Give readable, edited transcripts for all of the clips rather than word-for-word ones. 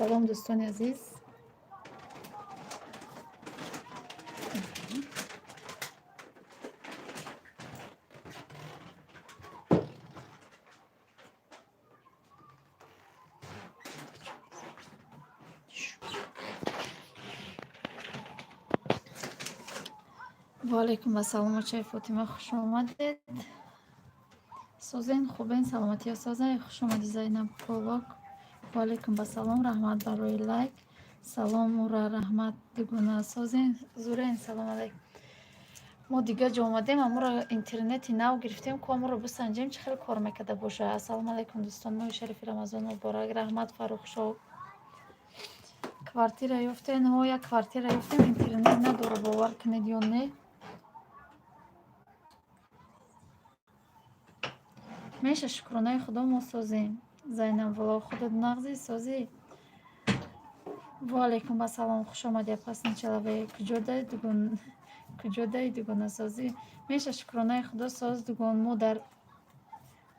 Салом, дӯстони азиз. Ваалайкум ассалом, очаи Фотима, хуш омадед. Созен, хубен, саломатиё созен. Хуш омадӣ, Зайнаб Полок. Ваалайкум ассалом, раҳмат барои лайк. Салом, ура, раҳмат, дугона созен, зурен, салом алайкум. Мо дигар ҷо омадем, аморо интернети нав гирифтем, ку аморо бисанҷем, чӣ хел кор мекарда боша. Ассалому алайкум, дӯстон, моҳи шарифи Рамазон муборак. Раҳмат, Фаррухшоҳ. Квартира ёфтен? Ҳо, як квартира ёфтем, интернет надора, бовар кунед ё не. Меша, шукронаи Худо, мо созем. Зайнаб вало, худат нағзӣ, созӣ? Ваалайкум ассалом, хуш омадӣ, опасный человек. Куҷо даи, дугонасозӣ? Меша, шукронаи Худо, соз, дугон, мо дар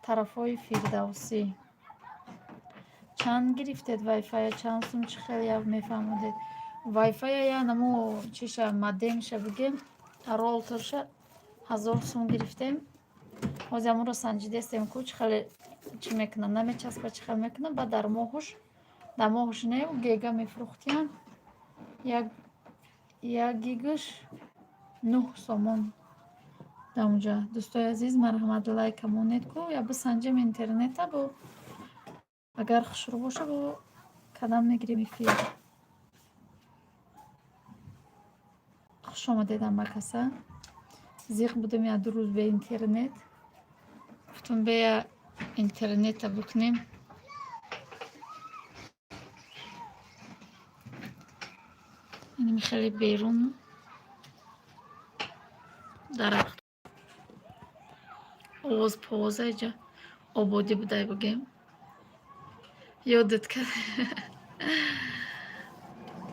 тарафҳои Фирдавсӣ. Чанд гирифтед вайфая, чанд сум, чӣ хел я мефаҳмодед? Вайфая я намо чиша, модемша бигем, роутерша 1000 сум гирифтем. Ҳозир аморо санҷидестем, ку чӣ хеле чӣ мекунад, намечаспа, чӣ хел мекунад. Баъд дар моҳуш не, гега мефурӯхтиян, як гигаш 9 сомон дар онҷа. Дӯстои азиз, марҳамат, лайка монед, ку я бисанҷем интернета, бо агар хушрӯ боша, бо кадам мегирем эфир. Хуш омадед, ҳамакаса. Зиқ будем як ду рӯз бе интернет. Гуфтум, бея интернета бикунем. Инами хеле берун дарахт, овоз повоза, иҷа ободӣ будай, бигем. Ёдат кард.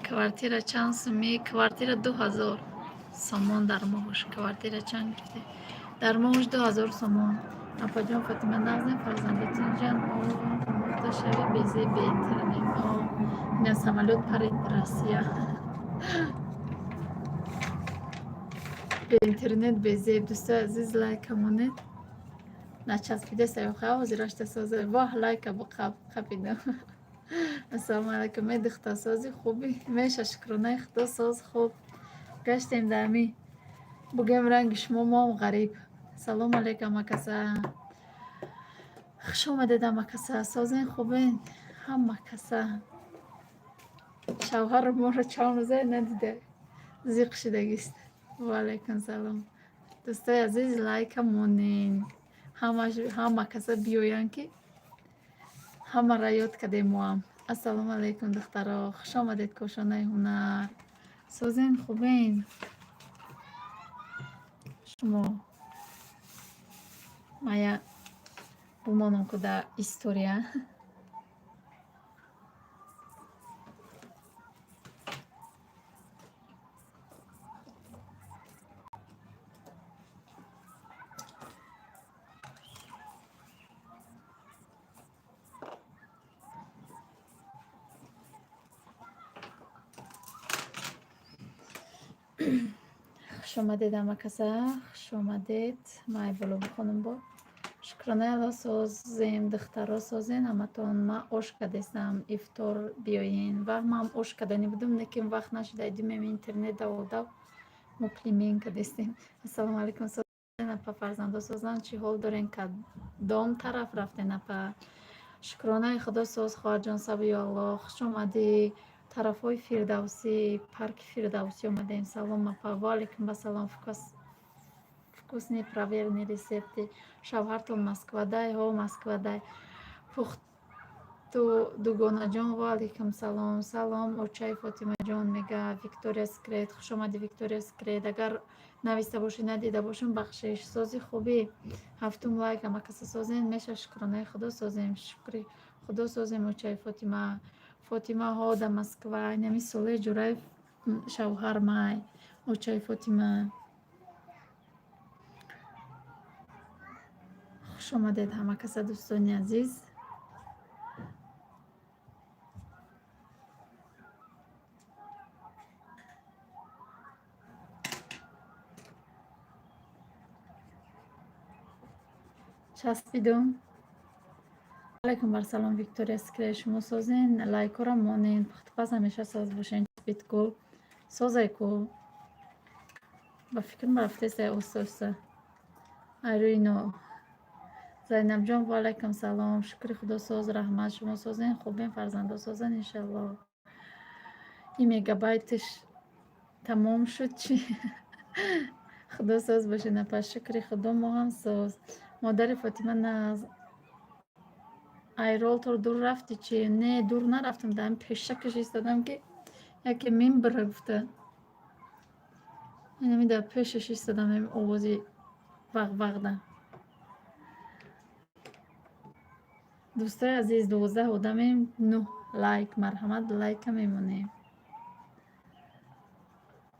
Квартира чанд сумӣ? Квартира 2000 сомон дар моҳуш. Квартира чанд гирифтед? Дар моҳуш 2000 сомон. Апаҷон Фотима, нағзем, фарзандатинҷан омӯхта шави, безе бе интернет. Ина самолёт парид, Россия. Бе интернет безеб. Дӯстои азиз, лайка монед. Начаспида саёха, ҳозирашта соза. Воҳ, лайка қапидам. Ассалому алайкум, э духтарсози хубӣ? Меша, шукронаи Худо, соз, хуб. Гаштем дар ҳами, бугем, ранги шумо, моам ғариб. Салому алайкум, ҳамакаса. Хуш омадед, ҳамакаса. Созен, хубен, ҳамакаса. Шавҳаро моро чанд рӯзае надида, зиқ шудагист. Ваалайкум салом. Дӯстои азиз, лайка монен. Ҳама каса биёянд, ки ҳамаро ёд кардем моам. Ассалому алайкум, духтаро. Хуш омадед, Кошонаи ҳунар. Созен, хубен? Шумо мая бумонам ку дар история. Хуш омадед, ҳамакаса, хуш омадед. Май боло бихонам бо. Шукронаи Алло, созем, духтаро, созен ҳаматон. Ман ош кардестам, ифтор биёен. Вақт ман ош карданӣ будум, лекин вақт нашуда, димем интернет даводав, мо племен кардестем. Ассалому алайкум, созен, апа, фарзандо созанд, чӣ ҳол дорен, кадом тараф рафтен, апа? Шукронаи Худо, соз, хоҳарҷон Сабиё Алло, хуш омадӣ. Тарафҳои Фирдавсӣ, парки Фирдавсӣ омадем. Салом, апа. Ваалайкум ассалом. Вкусный, проверенный рецепты. Шавҳартон Москвадай? Ҳо, Москвадай. Пухту, дугонаҷон, ваалайкум салом. Салом, очаи Фотимаҷон, мега Виктория Секрет. Хуш омадӣ, Виктория Секрет. Агар нависта бошӣ, надида бошам, бахшиш. Сози, хубӣ? Ҳафтум лайк, ҳамакаса, созен? Меша, шукронаи Худо, созем. Шукри Худо, созем, очаи Фотима. Фотима ҳо, да Москва. Инами Солеҳ Ҷураев шавҳар май, очаи Фотима. Хуш омадед, ҳамакаса, дӯстони азиз. Часпидум. Алайкум барсалом, Виктория Секрет, шумо созен, лайкора монен, пухтупаз ҳамеша соз бошен. Часпид ку, созай ку. Ба фикрам рафтесай оста оста. Айрӯи но. Зайнабҷон, ва алайкум салом. Шукри Худо соз, раҳмат. Шумо созен, хубен, фарзандо созен, иншаллоҳ. Ин мегабайтш тамом шуд чӣ? Худо соз боше, напа, шукри Худо мо ҳам соз. Модари Фотима нағз. Айролтор дур рафтӣ чӣ? Не, дур нарафтам, дар пешакаш истодам, ки яке мембара гуфта. Инами дар пешаш истодам, ами овози вағвағда. Дӯстои азиз, 12 одамем, нӯҳ лайк, марҳамат, лайка мемонем.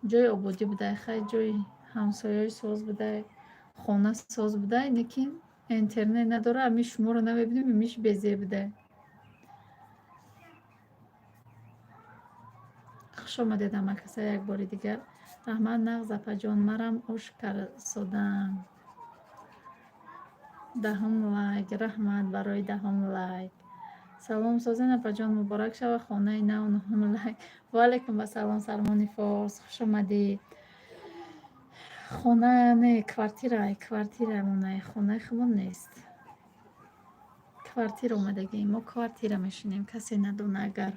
Ҷои ободӣ будай, хай, ҷои ҳамсояи соз будай, хона соз будай, лекин интернет надора, ами шуморо намебинем, имиш безеб будай. Хуш омадед ҳамакаса як бори дигар. Раҳмат, нағз, апаҷон, марам ош карсодам. Даҳум лайк, раҳмат барои даҳум лайк. Салом, созен, апаҷон, муборак шава хонаи нав, нуҳум лайк. Ва алайкум ассалом, Салмони Форс, хуш омадӣ. Хона не, квартира, квартира монай, хонаи худмон нест. Квартира омадагием, мо квартира мешинем, касе надона агар.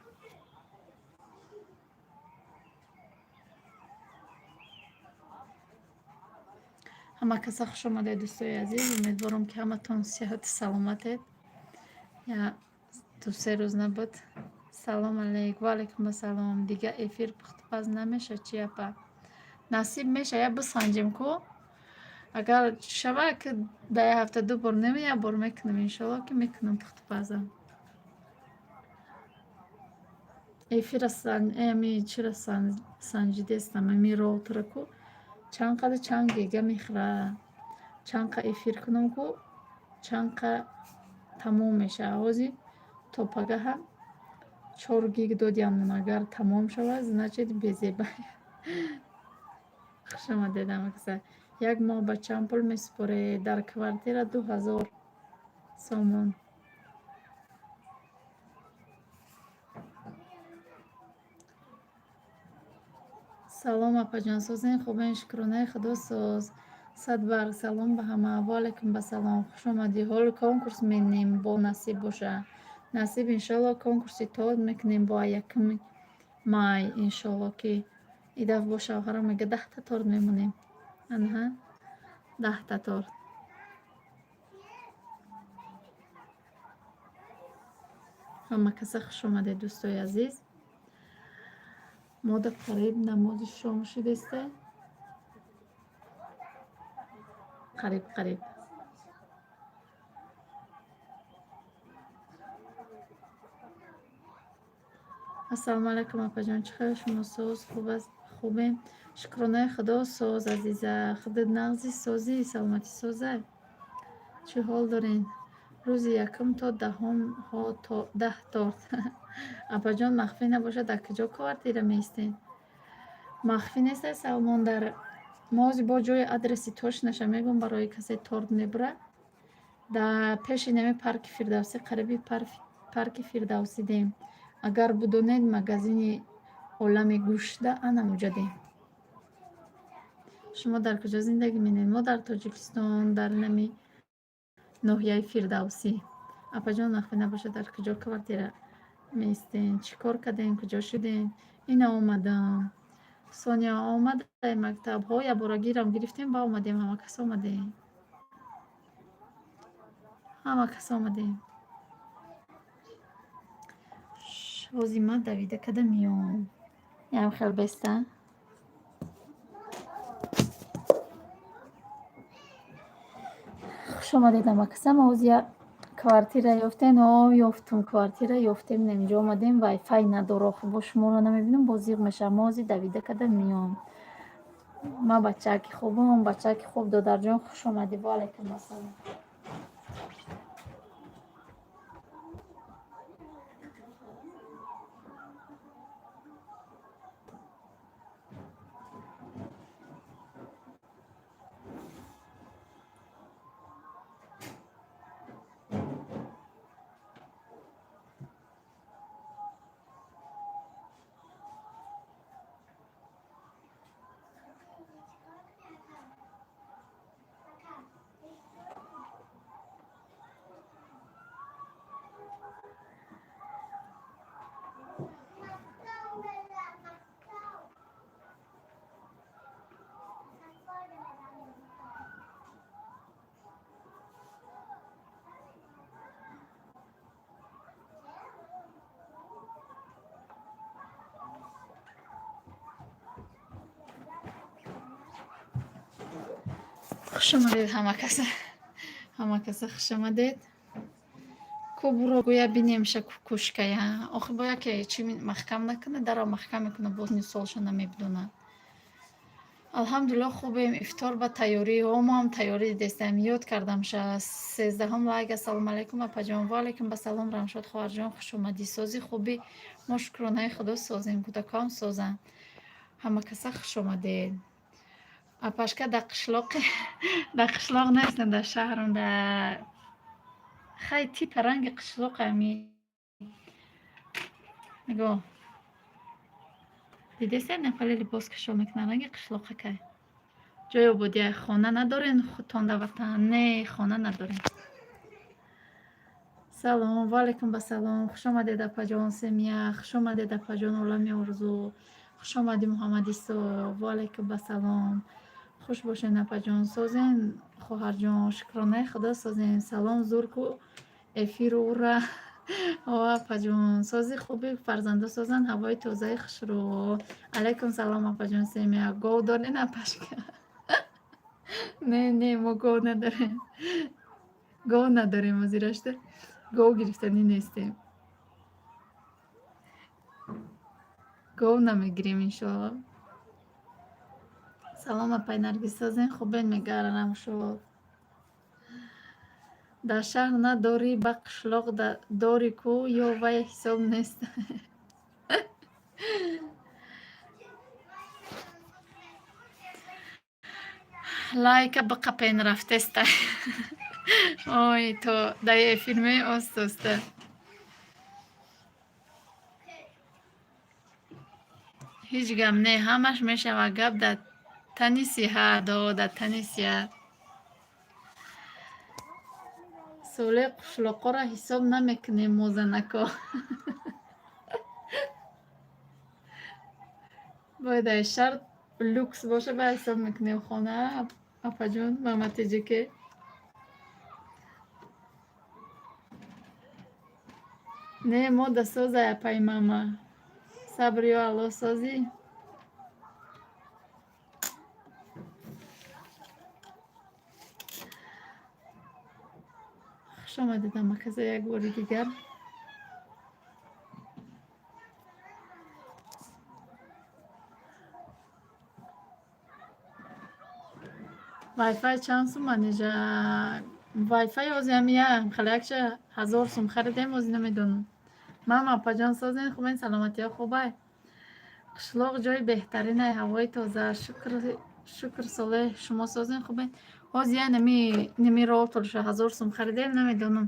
Ҳама каса хуш омадед, дӯстои азиз. Умедворам, ки ҳаматон сиҳату саломатед. Я ду-се рӯз набуд. Салом алейк, ва алайкум ассалом. Дига эфир пухтупаз намеша чи, апа? Насиб меша, я бисанҷем ку. Агар шава, ки дар як ҳафта ду бор неми, як бор мекунам, иншоалло, ки мекунам пухтупазам. Эфира ами чира санҷидестам, ами роутера ку, чанд қадр чанд гига мехӯра, чанд қа эфир кунам ку, чанд қа тамом мешава. Ҳозир то пагаҳа 4 гиг додиамон, агар тамом шавад, значит, безеба. Хуш омадед ҳамакаса. Як моҳ ба чанд пул месупоред? Дар квартира 2000 сомон. Салом, апаҷон, созен, хубен, шукронаи Худо соз. Садбарг, салом ба ҳама. Ва алайкум ассалом, хуш омадӣ. Ҳоло конкурс менем, бо насиб боша. Насиб, иншоалло, конкурси торт мекунем бо 1 май, иншоалло, ки и дафъ бо шавҳарам мега 10-та торт мемонем. Анҳа, 10-та торт. Ҳама каса хуш омадед, дӯстои азиз. Мода қариб намози шом шудеста. Қариб, қариб. Ассалому алайкум, апаҷон, чӣ хел шумо, соз, хуб аст, хубем? Шукронаи Худо соз, азиза. Худат нағзи, созӣ, саломатӣ созай? Чӣ ҳол дорен? Рӯзи якум то даҳум ҳо то 10 торт. Апаҷон, махфӣ набошад, дар куҷо квартира меистед? Махфӣ нестай, Салмон, дар мо ҳозир бо ҷои адреси точноша мегӯм барои касе торт мебура. Дар пеши нами парки Фирдавсӣ, қариби парки Фирдавсӣ дем. Агар будонед, магазини Олами гӯшта, ана муҷа дем. Шумо дар куҷо зиндагӣ менед? Мо дар Тоҷикистон, дар нами ноҳияи Фирдавсӣ. Апаҷон, махфӣ набошад, дар куҷо квартира меистен? Чӣ кор кардем, куҷо шудем? Ина омадам. Соня омадай мактаб. Ҳо, якбора гирам гирифтем, ба омадем, ҳама кас омадем. Ҳама кас омадем. Ҳозир ман давида када миём. Ям хел беста. Хуш омадед ҳамакаса. Мо ҳозир як квартира ёфтем. О, ёфтум, квартира ёфтем. Инҷо омадем, вайфай надора. Охир бо шуморо намебинам, боз зиқ мешавам. Мо ҳозир давида када миём. Ман бачаки хубам, бачаки хуб, додарҷон, хуш омадӣ. Ва алайкум ассалом. Хуш омадед ҳама каса, ҳама каса хуш омадед. Ку буро гӯя бинемша кукушкая. Охи бо яке чи маҳкам накунад, дарро маҳкам мекунад, боз нисолша намебидонад. Алҳамдулилло, хубем. Ифтор ба тайёрӣ, мо ҳам тайёрӣ дидестаем. Ёд кардамша. 13-ҳум лайк. Ассалому алайкум, апаҷон. Ва алайкум басалом, Рамшод хоҳарҷон, хуш омадӣ. Созӣ, хубӣ? Мо, шукронаи Худо, созем, кӯдакҳоам созанд. Ҳама каса хуш омадед. Апашка, дар қишлоқи? Дар қишлоқ нестем, дар шаҳрам, дар хай типа ранги қишлоқ ами. Нигоҳ. Дидесед, нақали либос кашол мекунад, ранги қишлоқакай. Ҷои ободия хона надорен худтон дар ватан? Не, хона надорем. Салом, ва алайкум басалом. Хуш омадед, апаҷон Семия, хуш омадед, апаҷон Олами Орзу. Хуш омадӣ, Муҳаммадисо. Ва алайкум басалом. Хуш бошед, апаҷон. Созен, хоҳарҷон, шукронаи Худо, созем. Салом, зур ку эфиру ура. О, апаҷон, сози, хуби, фарзандо созанд, ҳавои тозаи хушрӯ. Алайкум салом, апаҷон Семия. Гов дорен, апашка? Не, не, мо гов надорем. Гов надорем, озирашта. Гов гирифтанӣ нестем. Гов намегирем, иншоалло. Салом, апай Наргиз, созен, хубен, мега Рамшод. Дар шаҳр надорӣ, ба қишлоқ дорӣ ку, ё вай ҳисоб нест? Лайка биқапен, рафтеста. Ой, то дар эфир меостоста. Ҳеҷ гап не, ҳамаш мешавад, гап дар тани сиҳат, о, дар тани сиҳат. Солеҳ, қишлоқҳоро ҳисоб намекунем мо занако. Бояд дар шаҳр люкс боша, баъд ҳисоб мекунем хона, апаҷон Маматиҷике. Не, мо да созай, апаи мама. Сабр ё Аллоҳ, созӣ? Хуш омадед ҳамаказа як бори дигар. Вайфай чанд сум, Манижа? Вайфай ози ҳами як хеле якча 1000 сум харидем, ози намедонам. Мама, апаҷон, созен, хубен, саломатиҳо хубай? Қишлоқ ҷои беҳтаринай, ҳавои тоза. Шукр, шукр, Солеҳ, шумо созен, хубен? Ҳозир я нами роутерша 1000 сум харидем, намедонам.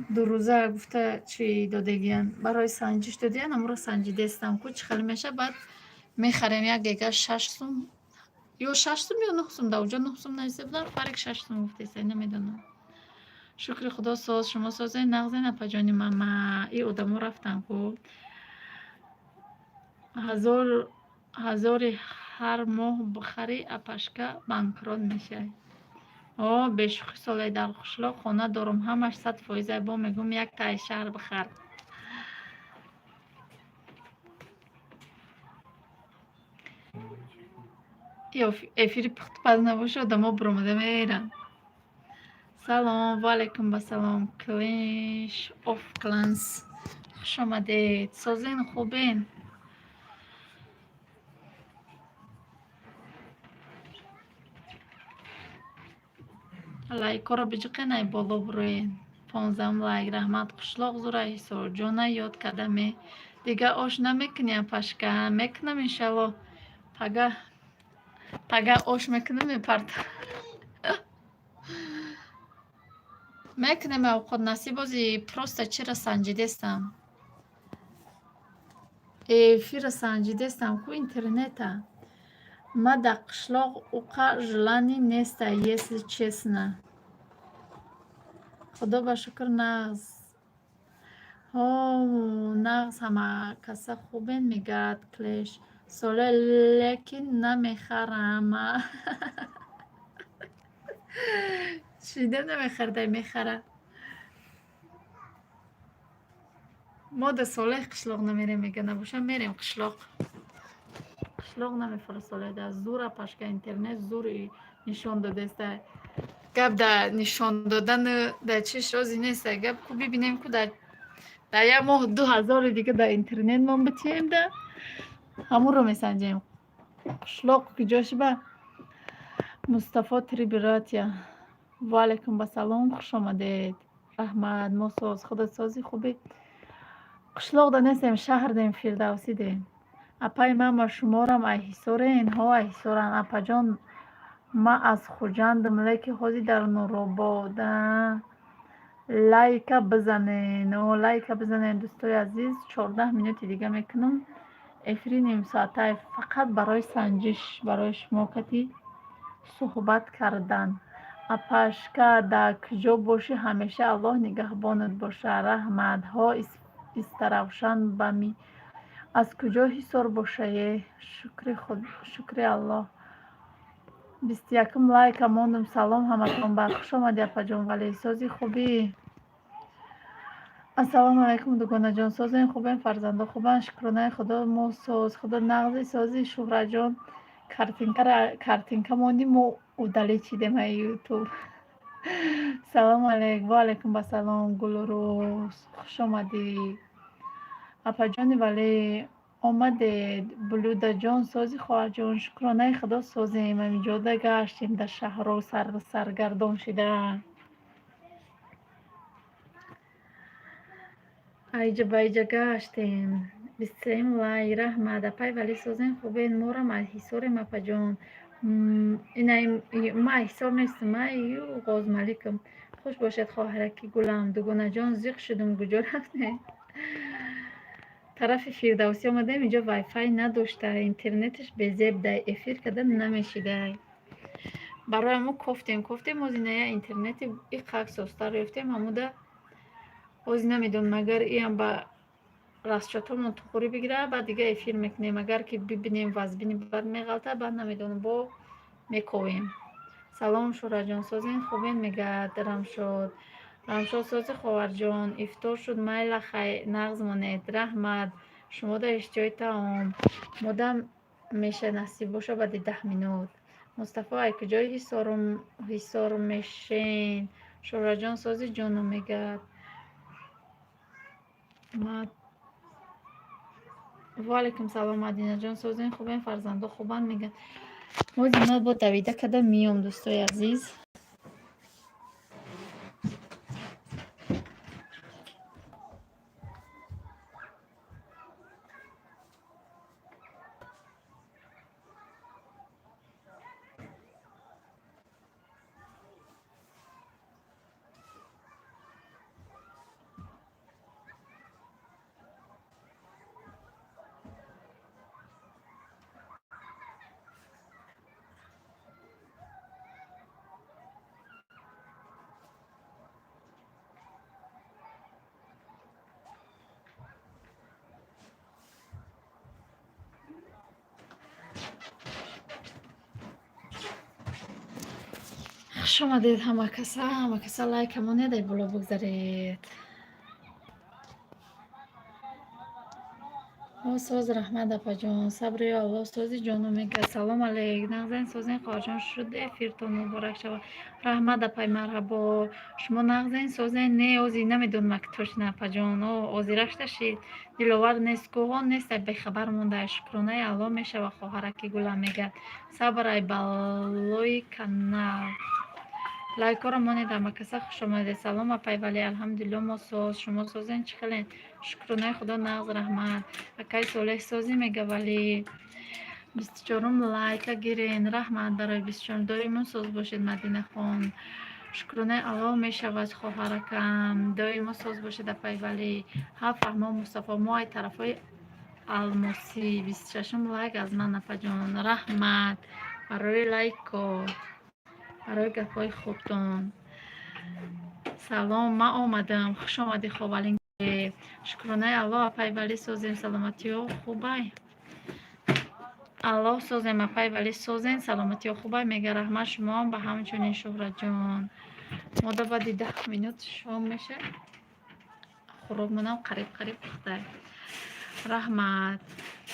2 рӯза гуфта чӣ додагиян. Барои санҷиш додиян, амро санҷидестам ку чӣ хеле меша, баъд мехарем. Як гега 6 сум ё 6 сум ё 9 сум, дар уҷо 9 сум нависта будам, фарқ 6 сум гуфтеста, намедонам. Шукри Худо, соз, шумо созен, нағзен, апаҷони мама? И одамо рафтан ку. Ҳазор ҳазори ҳар моҳ бихарӣ, апашка, банкрот мешавӣ. О, бешӯхӣ, соле дар қишлоқ хона дорум, ҳамаш 100%. Бо мегӯм, якта аз шаҳр бихар. Эфири пухтупаз набоша, одамо биромада меранд. Салом, ва алайкум басалом. Clash of Clans, хуш омадед. Созен, хубен? Лайкҳоро биҷиқен, ай боло буроен. 15-ум лайк, раҳмат. Қишлоқ зура, Ҳисорҷона ёд кардаме. Дига ош намекунӣ, апашка? Мекунам, иншалло. Пага, пага ош мекунам, мепарта. Мекунем авқот, насиб. Ози просто чира санҷидестам? Эфира санҷидестам ку, интернета. Ма дар қишлоқ уқа желание неста, если честно. Худо ба шукр, нағз. Ҳо, нағз, ҳамакаса хубен, мегӯяд Клеш. Соле, лекин намехарам. Чида намехаридай, мехарад. Мо да Солеҳ қишлоқ намерем, мега, набошам мерем қишлоқ. Қишлоқ намефирсоледа, зур апашка, интернет зур нишон додеста. Гап дар нишон додану дар чиш рози неста. Гап ку бибинем, ку дар як моҳ 2000-и дига дар интернет мон битием, да ҳамонро месанҷем. Қишлоқ куҷо шиба? Мустафо, три братья. Ва алайкум басалом, хуш омадед. Раҳмат, мо соз, худат созӣ, хубӣ? Қишлоқда нестем, шаҳр дем, Фирдавсӣ дем. Апаи ман ба шуморам, ай Ҳисорен? Ҳо, ай Ҳисорам. Апаҷон, ман аз Хуҷандам, лекин ҳозир дар Нуробод. Лайка бизанен, о, лайка бизанен, дӯстои азиз. 14 минути дига мекунам. Эфири нимсоатай фақат барои санҷиш, барои шумо кати суҳбат кардан. Апашка, дар куҷо бошӣ, ҳамеша Аллоҳ нигаҳбонат бошад. Раҳмат. Ҳо, Истаравшан ба ми аз куҷо Ҳисор бошае? Шукри Аллоҳ. 21-ум лайка мондум. Салом ҳаматон ба. Хуш омадӣ, апаҷон Валӣ. Сози, хубӣ? Ассалому алайкум, дугонаҷон. Созем, хубем, фарзандо хубанд? Шукронаи Худо, мо соз. Худо нағзи, сози, Шуҳратҷон. Картинка мондӣ, мо удалить шидем ай Ютуб. Салому алайк. Ва алайкум ассалом, Гулрӯз. Хуш омадӣ. Апаҷони Валӣ, омадед. Блюдаҷон, сози, хоҳарҷон? Шукронаи Худо, созем. Ҳаминҷода гаштем дар шаҳрҳо саргардон шида. Айҷа ба айҷа гаштем. 23-юм лайк. Раҳмат. Апаи Валӣ, созем, хубед? Морам аз Ҳисорем, апаҷон. Ма аз Ҳисор нестам, ма ю Ғозмаликам. Хуш бошед, хоҳараки гулам. Дугонаҷон, зиқ шудум, куҷо рафтем? Тарафи Фирдавсӣ омадем, инҷо вайфай надошта, интернеташ безеб, дар эфир карда намешидай. Барои мо кофтем, кофтем, ҳозир я интернети иқак созтар ёфтем, ҳамуда ҳозир намедонам, агар иам ба расчётҳомон тухурӣ бигирад, баъд дига эфир мекунем. Агар ки бибинем, вазбини бад меғалтад, баъд намедонам, бо мековем. Салом, Шӯҳратҷон, созен, хубен? Мегӯяд Рамшод. Рамшод, сози, хоҳарҷон? Ифтор шуд, майла, хай, нағз монед. Раҳмат, шумода иштиҳои таом. Модам меша, насиб боша, баъди 10 минут. Мустафо, ай куҷои Ҳисор мешен? Шӯҳратҷон, сози, ҷону? Мегӯяд. Ва алайкум салом, Мадинаҷон, созен, хубен, фарзандо хубанд? Мегӯяд. Ҳозир ман бо давида карда миём, дӯстои азиз. Хуш омадед ҳама каса, ҳама каса лайка монед, ай боло бигзаред. О, соз, раҳмат, апаҷон. Сабри Аллоҳ, сози, ҷону? Мегӯяд. Салом алейк. Нағзен, созен, хоҳарҷон? Шуд, эфиртон муборак шавад. Раҳмат, апай, марҳабо. Шумо нағзен, созен? Не, ози намедонам ак точно, апаҷон. О, озирашта шид. Диловар нест ку, нест, ай бехабар монда. Шукронаи Аллоҳ мешавад, хоҳараки гулам, мегӯяд. Сабр ай балои канал. Лайкҳоро монед, ҳама каса хуш омадед. Салом, апай Валӣ, алҳамдулилло, мо соз. Шумо созен, чӣ хелен? Шукронаи Худо, нағз, раҳмат. Акаи Солеҳ, созӣ? Мега Валӣ. 24-ум лайка гирен. Раҳмат барои 24-ум. Доимо соз бошед, Мадинахон. Шукронаи Аллоҳ мешавад, хоҳаракам. Доимо соз бошед, апай Валӣ. Ҳа, фаҳмо, Мустафо, мо ай тарафҳои Алмосӣ. 26-ум лайк аз ман, апаҷон. Раҳмат барои лайко, барои гапҳои хубтон. Салом, ман омадам. Хуш омадӣ, Ховалин. Шукронаи Аллоҳ, апай Валӣ, созем, саломатиҳо хубай? Аллоҳ, созем, апай Валӣ, созен, саломатиҳо хубай? Мега. Раҳмат, шумоам ба ҳамчунин, Шуҳратҷон. Мода баъди 10 минут шом меша, хӯрокмонам қариб қариб пухтай. Раҳмат.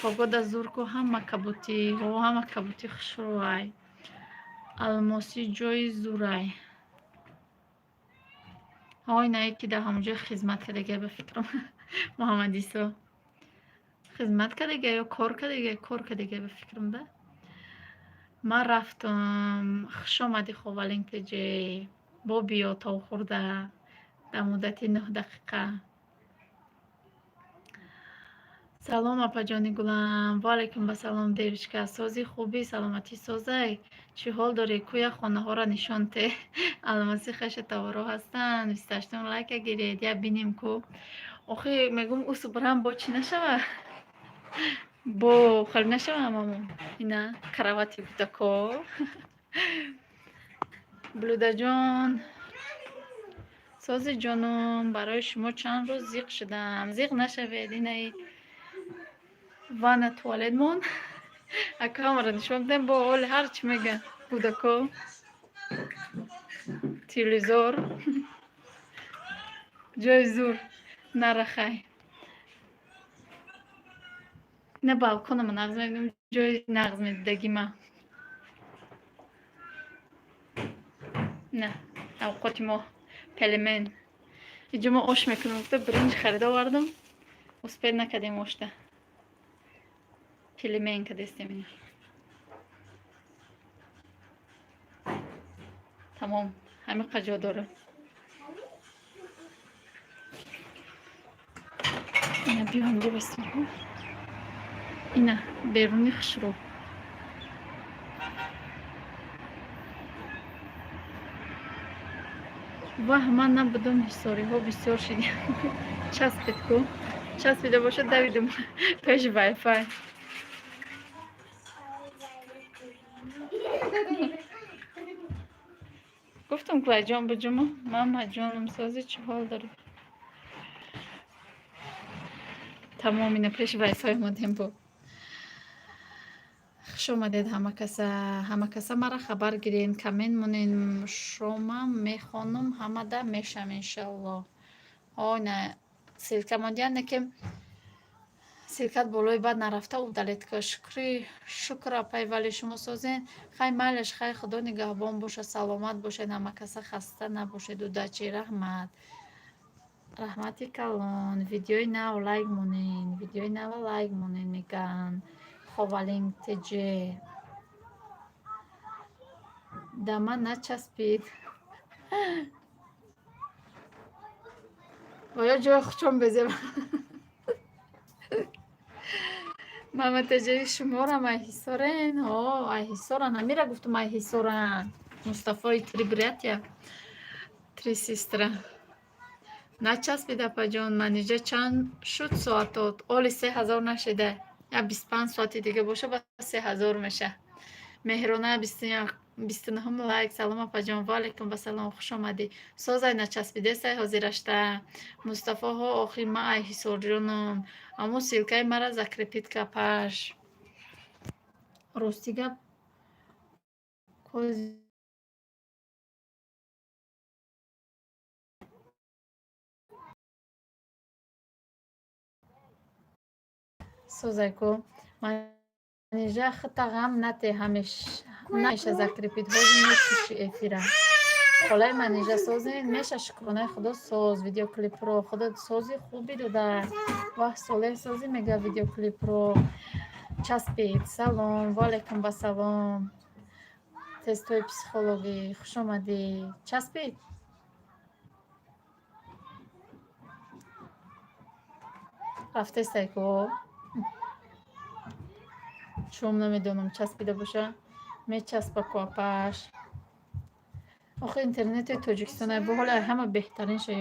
Погода зур ку, ҳама кабутӣ. Ҳо, ҳама кабутӣ хушрӯай. Алмосӣ ҷои зурай. Ҳо, инае ки дар ҳамонҷо хизмат кардагия, ба фикрам, Муҳаммадисо. Хизмат кардагия ё кор кардагия? Кор кардагия, ба фикрам, да. Ман рафтам. Хуш омадӣ, Ховалинг ТЖ. Бо биё то хӯрда дар муддати 9 дақиқа. Салом, апаҷони гулам. Ва алайкум басалом, девочка. Созӣ, хубӣ, саломатӣ созай? Чӣ ҳол дорӣ? Кӯя хонаҳоро нишон те. Алмосӣ хеша таворо ҳастанд. 28-ум лайка гиред. Я бинем ку. Охи мегум, усу бирам, бо чӣ нашава? Бо холӣ нашава ҳамамон. Ина кровати кӯдако. Блюдаҷон. Сози ҷоном, барои шумо чанд рӯз зиқ шудам. Зиқ нашавед, инаи ванна, туалетмон. Ака, ҳамаро нишон бидем, бо оли ҳар чӣ мегӯянд кӯдако. Телевизор. Ҷои зур. Нарахай. Ина балконама нағз мебинам, ҷои нағз медидагӣ ман. На, авқоти мо пельмен. Иҷо мо ош мекунем, гуфта биринҷ харида овардам. Успеть накардем ошта. Пельмен кардестем ина. Тамом, ҳамиқа ҷо дорам. Ина биё инҷо бистон. Ина беруни хушрӯ. Ваҳ, ман набудам, ҳисориҳо бисёр шидем. Часпид ку. Часпида бошад, давидем пеши вайфай. Гуфтам ку, айҷон буҷумо. Мама ҷоном, созӣ, чӣ ҳол дорӣ? Тамом, ина пеши вайфай омадем бо. Хуш омадед ҳама каса. Ҳама каса мара хабар гирен, коммент монен, шомам мехонум, ҳамада мешам, иншоалло. Ҳо, ина ссылка мондиян, ки ссылкат болои бад нарафта, удалить ка. Шукри, шукр, апай, вале шумо созен? Хай, майлаш, хай, худо нигаҳбон бошад, саломат бошед ҳама каса, хаста набошед. Удачи, раҳмат. Раҳмати калон. Видеои нав лайк монен, видеои нава лайк монен, мегӯянд. Ховалинг ТЖ. Да ман начаспид. Ва ё ҷои хучон безеб. Мама ТЖ, шуморам ай Ҳисорен? Ҳо, ай Ҳисоран. Ҳамира гуфтум, ай Ҳисоран. Мустафои три братья, три сестра. Начаспид, апаҷон. Манижа, чанд шуд соатот? Оли 3000 нашида. Я 25 соати дига боша, ба 3000 меша. Меҳрона, 29-ум лайк. Салом, апаҷон. Ва алайкум вассалом, хуш омадӣ. Созай, начаспидесай ҳозирашта. Мустафо, ҳо, охи ман ай Ҳисорҷоном. Аммо ссылкаи мара закрепить ка, паш. Рости гап, кози созай ку. Манижа, хита ғам нате, ҳамеш намеша закрепить, ҳозир мекуши эфира. Холаи Манижа, созен? Меша, шукронаи худо, соз. Видеоклипро худо сози хубӣ дода. Ваҳ, Солеҳ, созӣ, мега, видеоклипро часпид. Салом, ва алайкум вассалом. Тестҳои психологӣ, хуш омадӣ. Часпид? Рафтестай ку? Чом намедонам, часпида боша. Мечаспа ку, апаш. Охи интернети Тоҷикистон бо ҳоли ҳама беҳтаринша.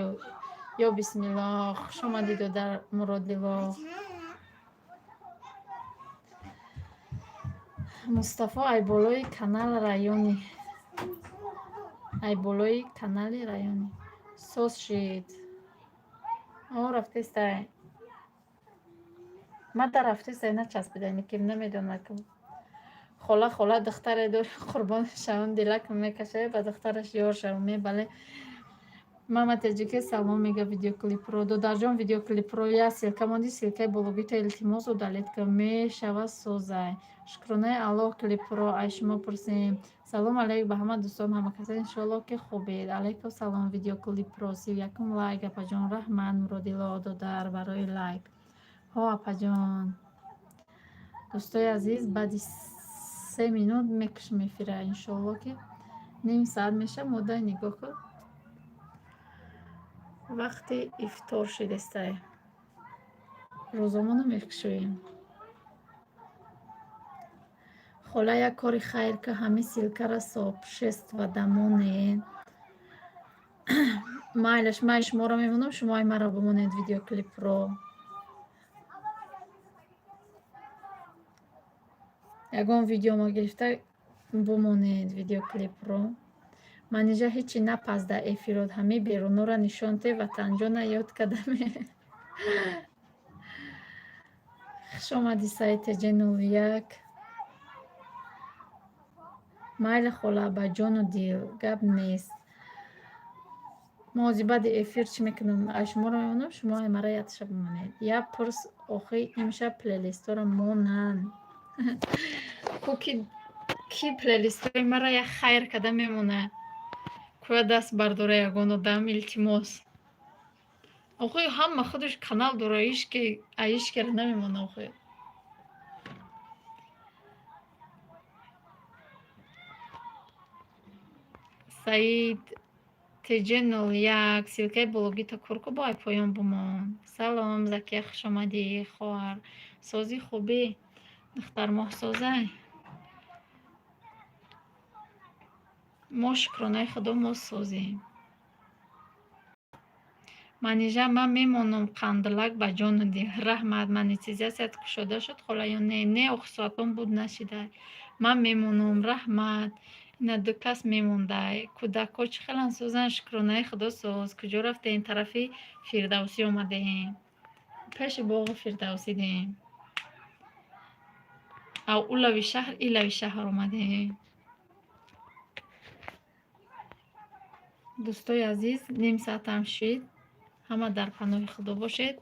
Ё бисмиллоҳ, хуш омадӣ, додар Муродлило. Мустафо, ай болои канал райони. Ай болои канали райони. Соз шид. О, рафтестай. Мада рафтестай, начаспида, никим намедонад ки. Хола, хола, духтаре дори, қурбон шавам, дилакам мекашад, ба духтараш ёр шавам. Мебале. Мама Таҷике салом мега, видеоклипро. Додарҷон, видеоклипро я ссылка монди, ссылкаи бологита илтимос удалить кун. Мешава, созай. Шукронаи Аллоҳ, клипро ай шумо пурсем. Салом алейк ба ҳама дӯстон, ҳама каса, иншоаллоҳ ки хубед. Алайкум салом, видеоклипро. 31-ум лайк, апаҷон, раҳмат, Муродило додар, барои лайк. Ҳо, апаҷон. Дӯстои азиз, баъди 3 минут мекушем эфира, иншоаллоҳ ки ним соат меша. Модай нигоҳ кун. Вақти ифтор шидестай. Рӯзомоно мекушоем. Хола, як кори хайр ка, ҳамин ссылкара сообщество дамонед. Майлаш, ман шуморо мемонам, шумо ай маро бимонед видеоклипро. Ягон видеомо гирифта бимонед видеоклипро. Манижа ҳечи напазда эфирот, ҳамаи берунора нишон те, ватанҷона ёд кардаме. Хуш омадӣ, Саид ТЖ01. Майли, хола, ба ҷону дил, гап нест. Мо ҳозир баъди эфир чӣ мекунам? Ай шуморо мемонам, шумо ай мара ятша бимонед. Я пурс, охи имшаб плейлистҳоро монанд. Ку ки плейлистҳои мара як хайр карда мемонад? Кӯя даст бардора ягон одам, илтимос. Охи ҳама худаш канал дора, ҳички ай ҳичкиро намемона охи. Саид ТЖ01, ссылкаи блогита кур ку, бо ай поён бимон. Салом, Закия, хушомадӣ, хоҳар. Созӣ, хубӣ? Духтармоҳ созай? Мо шукронаи Худо, мо созем. Манижа, ман мемонам қандилак, ба ҷону дил. Раҳмат. Монетизатсият кушода шуд, хола, ё не? Не, охи соатон буд нашидай. Ман мемонам, раҳмат. Ина ду кас мемондай. Кӯдакҳо чӣ хеланд, созанд? Шукронаи Худо, соз. Куҷо рафтем? Тарафи Фирдавсӣ омадем. Пеши боғи Фирдавсӣ дем. Ав ӯ лави шаҳр, и лави шаҳр омадем. Дӯстои азиз, ним соатам шид. Ҳама дар паноҳи Худо бошед.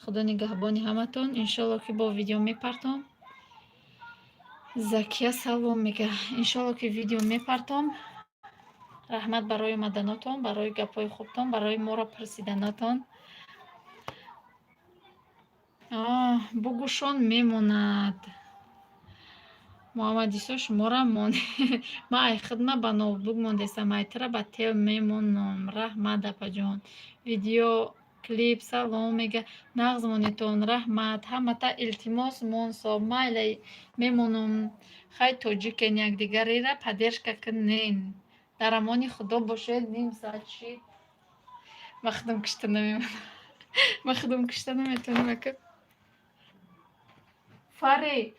Худо нигаҳбони ҳаматон. Иншоалло ки бо видео мепартом. Закия салом мега. Иншоалло ки видео мепартом. Раҳмат барои омаданотон, барои гапҳои хубтон, барои моро пурсиданотон. Бугӯшон мемонад. Муҳаммадисо, шуморо мон. Ман ай хидма ба ноутбук мондестам, айтра ба тел мемонам. Раҳмат, апаҷон. Видео клип салом мега. Нағз монедтон, раҳмат. Ҳамата илтимос мон соб. Майла, мемонам. Хай, тоҷикен, якдигарира поддержка кунен. Дар амони Худо бошед, ним соат шид. Ман худам кушта намемонам. Ман худам кушта наметавонам ака. Фари.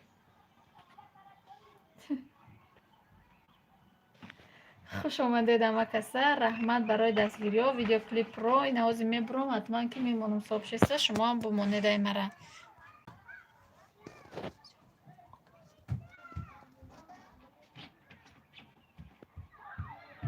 Хуш омадед ҳама каса. Раҳмат барои дастгириҳо. Видеоклипро ина ҳозир мебурам, ҳатман ки мемонам сообщество, шумоам бимонед ай мара.